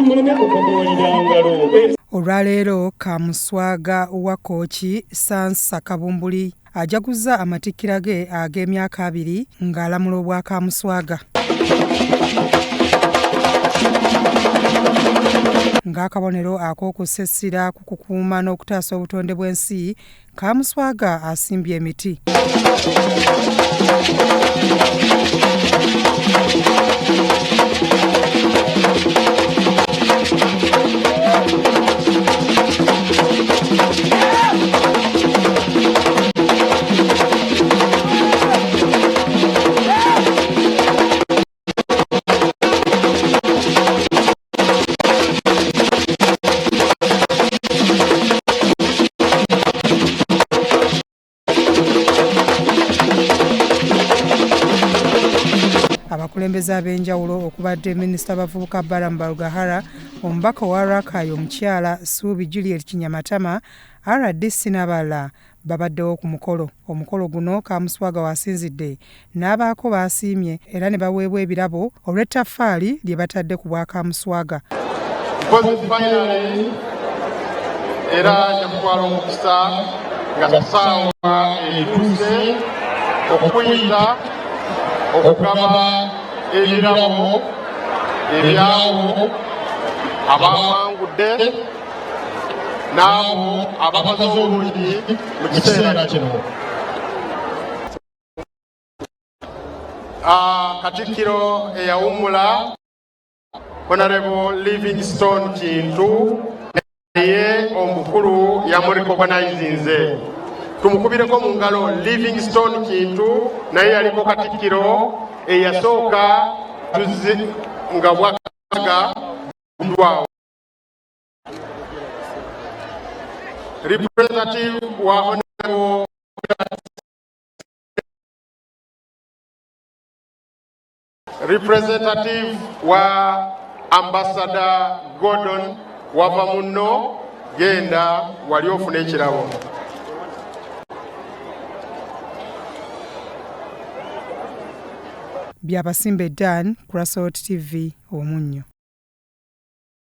Muleme kukokoolera ngalo. Olwaleero Kamuswaga wa Kkooki Sansa Kabumbuli ajaguzza amatikkira ge ag'emyaka abiri ng'alamula obwa Kamuswaga. Ng'akabonero ak'okussa essira ku kukuuma n'okutaasa obutonde bw'ensi, Kamuswaga asimbye emiti. Abakulembeze ab'enjawulo okubadde minisita w'abavubuka Balaam Barugahara, omubaka owa Rakai omukyala Suubi Juliet Kinyamatama, rdc n'abalala babaddewo ku mukolo. Omukolo guno Kamuswaga w'asinzidde n'abaako b'asiimye era ne baweebwa ebirabo olw'ettaffaali lye batadde ku bwa Kamuswaga. Mpozi finally era nja kutwala omukisa nga ssaawa etuuse okuyita okugaba ebirabo ebyabo abawangudde n'abo abakoze obulungi mu kiseera kino. Katikkiro eyawummula Honorable Livingstone Kintu naye omukulu yamurecognizinze, tumukubireko mu ngalo. Livingstone Kintu naye yaliko katikkiro eyasooka tuzi nga bwakaga bundwawo. Representative wa Honorable Representative wa Ambassador Gordon wava munno, genda wali ofuna ekirabo. Byabasimbe Dan, Crasot TV, Omunnyo.